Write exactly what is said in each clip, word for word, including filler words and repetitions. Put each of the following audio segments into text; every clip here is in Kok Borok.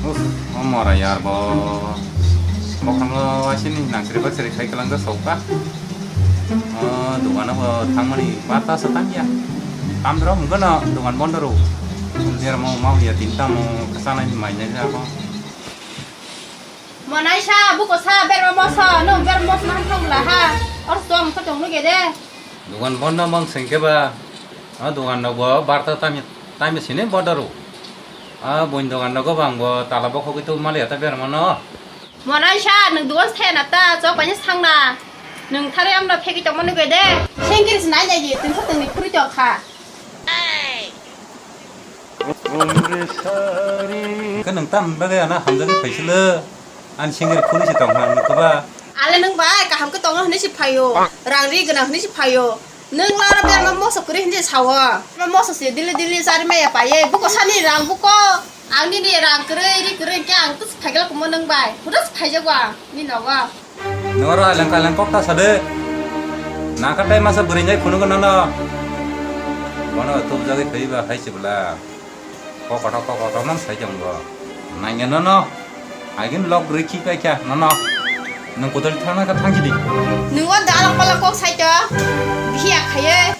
Uf, o mora yar bo. Bokhang lo asini nang sri bak sri khai kalang ka sauka. O dukan bo thangmani pata sa tang ya. Tam dro mungkano dukan bondo ro. Dia mau mau ya tinta mau kesana ni mai nai apa. Monaisa buko sa berma moso, no berma moso nang thang la ha. Or tong sa tong lu gede. Dukan bondo mang sengke ba. A dukan no bo barta tami tami sini bondo ro. A bun dukan no gobang bo tala bokhok itu mali ata berma no. Monaisa, nwng dugan se na ta, chok bai sangna. Nwng thari amno phegi tongma nugui de. Sengkiri se nai nai di, tungsa tungni phuri tong kha. Khe nwng tam bagwi ano hamjagwi phaisilo. Ani sengkiri phuri se tong kha, nwng khe ba. Ale nwng bai kaham khe tongo hwnwi se phaio. Rang ri gwnang hwnwi se phaio. Nwng laro berma moso kwrwi hinwi sawo. Berma moso se dili dili chari maya paye. Buko sani rang buko. Ang nini rang kwrwi ri kwrwi khe ang tus phaigala kumo nwng bai. Hudas phaijago ang ni nogo. Nwng aro alang kalang kok ta sade. Naka tai masa bwrwi nai phunuk nono. Bono tubjagwi thwiba hai se bwla. Kokoto kokoto mang sai jong bo. Nangya nono. Agin lok rikhi kai kya nono. Nung kudal thana ka thangji di. Nung o dalak palak kok sai to. Bihiya khaye.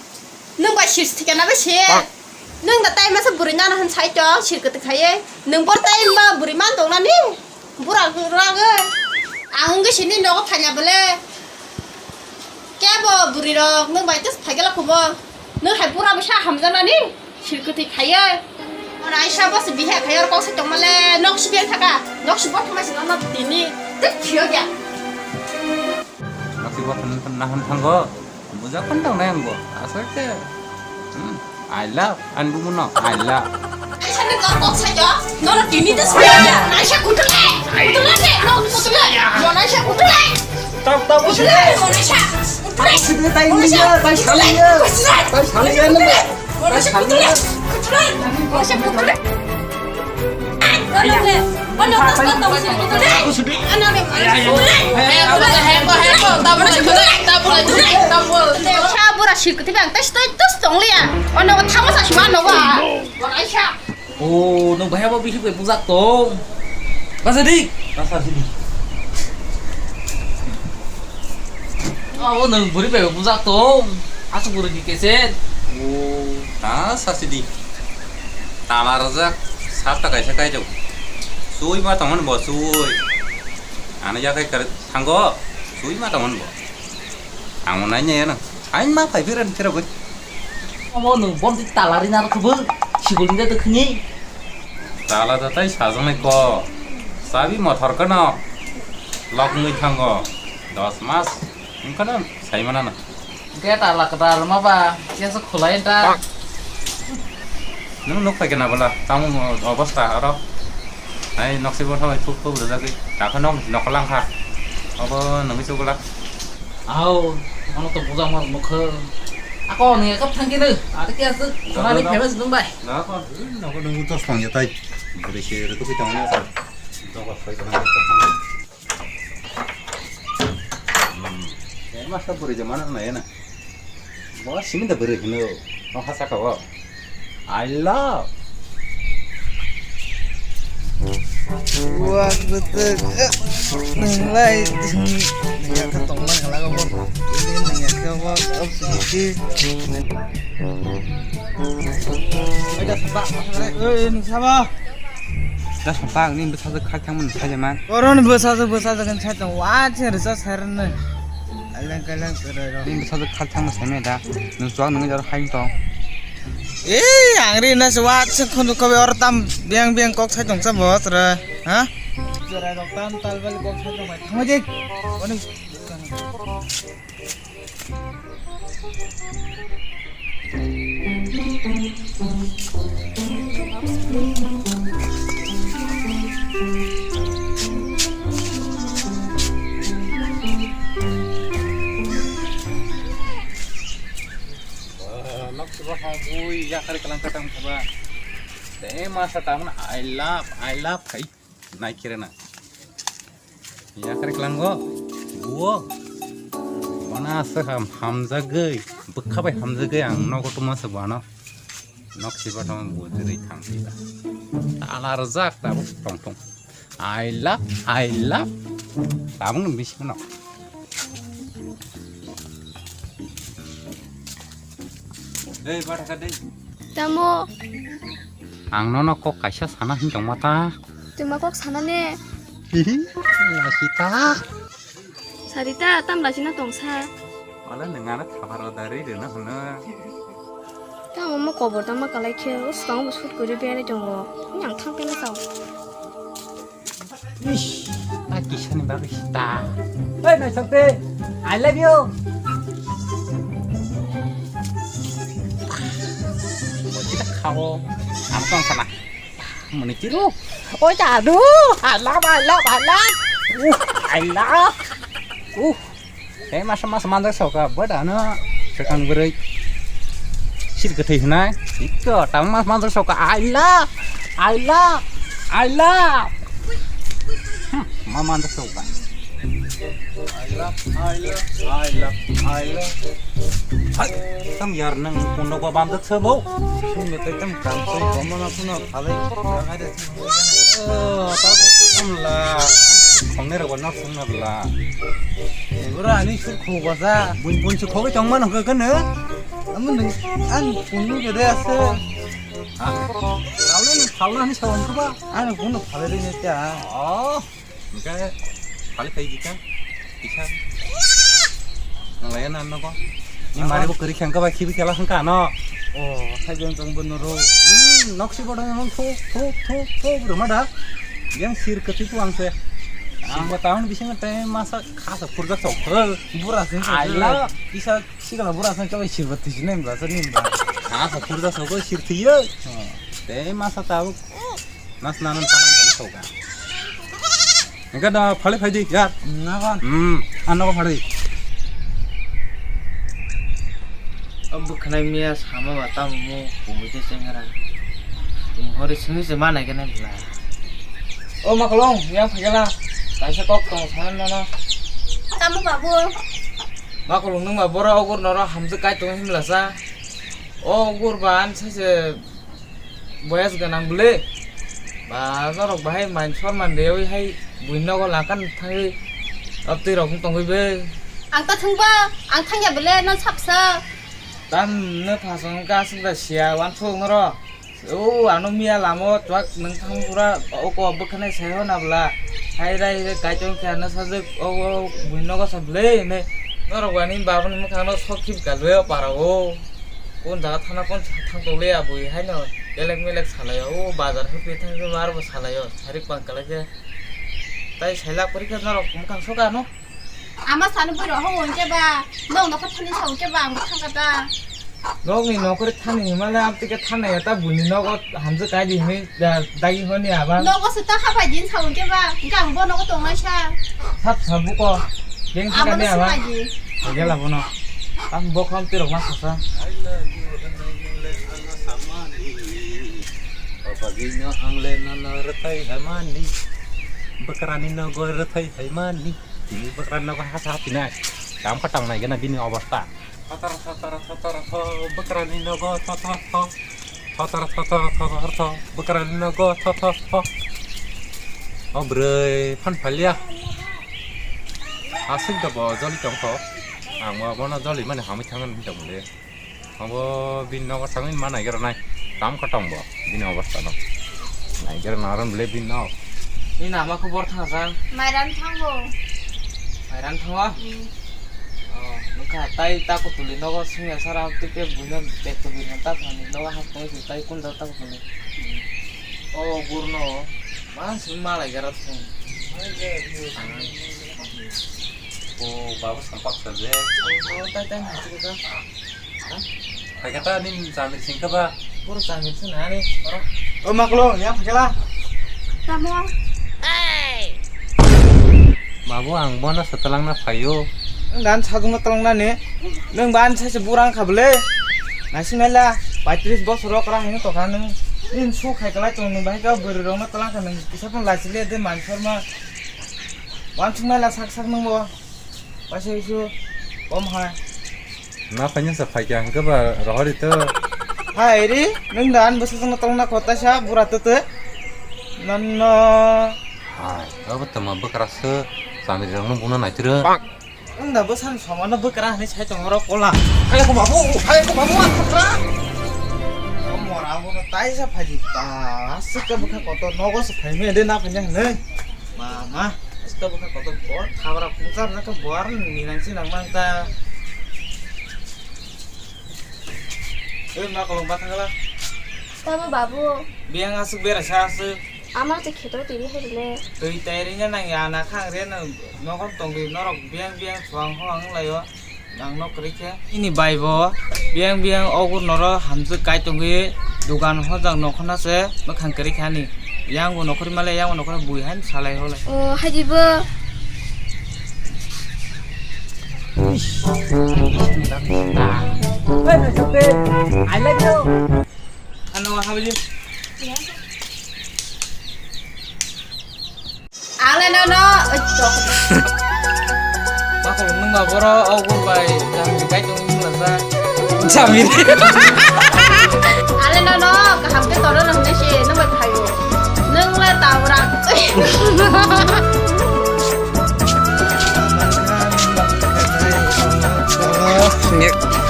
Nung ba sis thikana ba se. Nung da tai masa buri nana han sai to sir kete khaye. Nung bor tai ba buri man tong nani. Bura rage. Ang wngkhe sini nogo phaina bole. Kebo bwrwi rok nwng bai tes phaigala kumo. Nwng hai bura bwsa hamjaknani sir kwthwi khaiye. Ora aisa bose bihe khaiye oro kok sai tongmale nok si beng thaka. Nok si bor thangma sino nok tini tek phiyo ya. Nok si bor thangma nahan thango. Bujak pun tong nai ang bo. Asal ke. Hmm. I love, ani bumu no, I love. Aisa ni kok kok sai jo, nono tini tes phaigala. Aisa kutule, kutule se, no kutule. Monaisa kutule. Tap tap kutule, Monaisa. Kutule. Kutule tai Monaisa. Kutule. Tai saliya. Tai saliya no. Monaisa kutule. Kutule. Monaisa kutule. Bura sir kwthwi bang tes tes tes tong liya. Ono tamo sa sima no ba. Bora isa. O, nung bahai bo bihik bai bujak tong. Basa dik. Basa dik. O, nung buri bai bujak tong. Asuk buri di keset. O, ta sa sidi. Tala rajak sap ta kaisa kai jok. Sui ma tongmani bo sui. Ano yakai kar thango. Sui ma tongmani bo. Ang nai ne ano. Ain ma phai phiran phira bai. Omo nung bom di tala ri nar khubul. Sigul ni de khni. Tala da tai sajang nai ko. Sabi mothor kano. Lok nui thango. Dos mas. Engkana sai mana na. Gate ala kwtal ma ba, kesa khulai ta. Nung nuk pai kena bala, tamo obostha aro. Ai nok si bo thoi thuk thuk rwjagwi. Takha nok nok lang kha. Obo nungwi chukla. Au, ano to bujang mar mukha. Ako ni kap thang kene. Ada kya se, khulai ni famous dong bai. Na ko, nogo nungwi to song ya tai. Buri se rwtugwi tongya sa. Dogo soi tongya. Hmm. Eh, masa bwrwi je mana nai na. Bo simi da bwrwi hino. No hasa ka bo. I love. Wah, betul. Nilai. Nilai ka tong lang la ka bo. Ini nilai ka bo. Op sini. Ada sebab. Eh, ini siapa? Da songkha ang nini bwsajwk khak thangmani saija man. Boroni bwsajwk bwsajwk hinwi sai tongo, wa chwng rwchap sai rwno. Aileng kaileng kwrwi rok. Nini bwsajwk khak thangma saimaya da. Nwng chuwak nungwi jaro hai tong. Ee, ang ri na se wa chwng khunu khobe oro tam biyang biyang kok sai tong cha bo chwrwi. Ha? Chwrai rok tam tal bali kok sai tong bai. Thangma je. Oni. Nok si bo hong bui yakari kalang katang thaba. Te masa tamun I love, I love khai. Nai kire na. Yakari kalango. Buo. Mana se ham hamjagwi. Bwkha bai hamjagwi ang nogo tuma se bano. Nok siba tong bujiri thang siba. Ala rajak tabuk tong tong. I love, I love. Tabung ni bising no. Dei, ba thaka dei. Tamo. Ang nono kok kaisa sana hin tongma ta. Tuma kok sana ne. Hihi, lasita. Sarita, tam lasina tongsa. Wala nengana thabar dari rena hona. Tamo mo kobor tama kalai khe, o swkang bo sut kuri bere tongo. Yang thang pena sao. Ish, ta kisani bagwi sita. Hey, naisok de, I love you. Kita kau, ang tong sana. Muni chiru. Oh, jadu. I love, I love, I love. Uh, I love. Uh. Tei masa masa manjak soka, bwdano swkang bwrwi sir kwthwi hwnai. Ikko tamo mas manjak soka, I love, I love, I love. Hmm, ma manjak soka. I love, I love, I love, I love. Hai, tam yar nang kono ba manjak sobo. Sung kwthwi tam kam soi komo na puno phalai. Oh, ta samla. Khongnai rok no sungna bla. Bura ani sur khogasa. Bun bun su khogwi tongma nang kha kano. Amun nang an kunu gede ase. Ha? Thaula ni thaula ni sawang kha ba. An kunu thaula ni ta. Oh. Engke khali kai gika. Kisa. Nang laya nan nogo. Ni mari bo kari khangka ba khibi kela khangka no. Oh, sai jeng tong bono ro. Hmm, noksi bodo nang thuk thuk thuk thuk ruma da. Yang sir keti tu ang se. Sing ba tahun bising te masa khasa purga sok. Bura sing. Aila. Kisa sikala bura sing kawai sir ba tisi nem ba sa nem ba. Khasa purga sok sir thiyo. Te masa tahu. Nas nanan panan tong soka. Engka da phali phai di yar. Na kon. Hmm, ano ko phali. Abu khnai miya sama ba tam mu kumui se chengra. Hori simi se mana kena bla. O makolong, ya phagela. Kaisa kok tong sana nono. Tamo babu. Makolong nung ba bora ogur noro hamjak kai tong himla sa. Ogur ba an sa se Boyas ganang bwle. Ba norok bahai man sor man dewi hai buino go lakan thangwi. Abtwi rok tongwi be. Ang ta thangba, ang thangya bwle no sapsa. Tam no phasong ka asuk da sia wan thung ro. O ano miya lamo twak nung thang pura o ko bwkhanai sai ho na bwla. Hai rai rai kai tong kya na sajak o buino go sa bwle ne. Norok wani babani mwkhang no sok khib ka lwio para o. Kon jaga thana kon thang tole abui haino elek melek salaio, o bazar hwphi thang khe bar bo salaio, sarik pang kalai khe. Tai sailak pori khe norok mwkhang soka no. Ama sanu bui roho won khe ba, nong nokho thani sa won khe ba, ang thang kata. Nokni nokhori thani himale amtike thana ya ta buni nogo hamjak kai di himi. Da, dagi honi aba. Nogo se ta hapai din sa wngke ba, hingke ang bo nogo tongnai sa. Sap sap buko. Beng sika ni aba. Gela bono. Ang bo kham tirok ma sasa. Bagino ang le nono rwthai hamani. Bakrani nogo rwthai hamani. Tini bakrani nogo hasa hapinai. Kam khatang nai gana bini obostha. Thotor thotor thotor tho, bakrani nogo tho tho tho. Thotor thotor thotor tho, bakrani nogo tho tho tho. O bwrwi phan phalia. Aswk da bo joli tong kho. Ang bo bono joli mani hamwi thangwi tong le. Ang bo bini nogo thangwi ma naigra nai. Kam kha tong bo bini obostha no. Naigra naran bwle bini nog. Ni nama khobor thangsa? Mairan thango. Mairan thango? Hmm. Oh, nokha tai ta kutuli nogo singya sara tike buino bek to buino ta thani nogo hap tong si tai kun da ta kutuli. Oh, gurno. Mang sing malai gara thung. Oh, baba sampak saja. Oh, tai tai nanti kita. Hai kata ni chamir singka ba. Puro chamir sing nani. O maklo, ya pakela. Tamo. Babu, ang bono setelang na phaio. Nwng dan sajung na telang na ni. Nwng ban sai se burang kha bwle. Naising naila, paitris bosor rok ra hino tokha nwng. Nwng su khai kalai tong nwng bahai ka bwrwi rok na telang kha nwng kisa phano lai sile de man sorma. Wansuk naila sak sak nwng bo. Paisa isu kom hai. Na phanya sa phai kya hangke ba rohori to. Hai ri, nwng dan bwswk no tong na kota sa bura to to. Nonno. Ai, abo tama bwkraswk, chamiri rokno buno naitiro. Wngda bwsani somano bwkra hinwi sai tongo oro kola. Hai ko babu, hai ko babu, ang bwkra. O mora bono taisa phaidi ta, aswk khe bwkha kotor nogo se phaimaya de na phaiya hinwi. Ma, ma, aswk khe bwkha kotor bo thabra pungsa na khe bo ar ni nang si nang mang ta. Oi ma kolong ba thangla. Tamo babu. Biyang aswk bera sa aswk. Ama te kheto tiri hebile. Twi tai rina nang ya na khang re no nokol tongri norok biyang biyang suang ho ang layo. Nang nok kri khe. Ini bai bo biyang biyang ogur noro hamjwk kai tongwi dugan hojak nokhona se bwkhang kri khani. Yang bo nokhori male yang bo nokhori bui han salai holai. O haji bo. I love you. Ano habili. Ang le no no. Bakal nung ba boro o gul bai jam gai tong nung la. Jamiri. Ale no no kaham ke toro no ne se no bai thayo. Nung le tawra.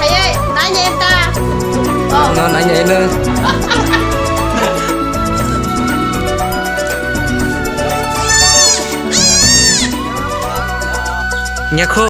Hayai nanya enta. Oh. No nanya ino. Nyakho.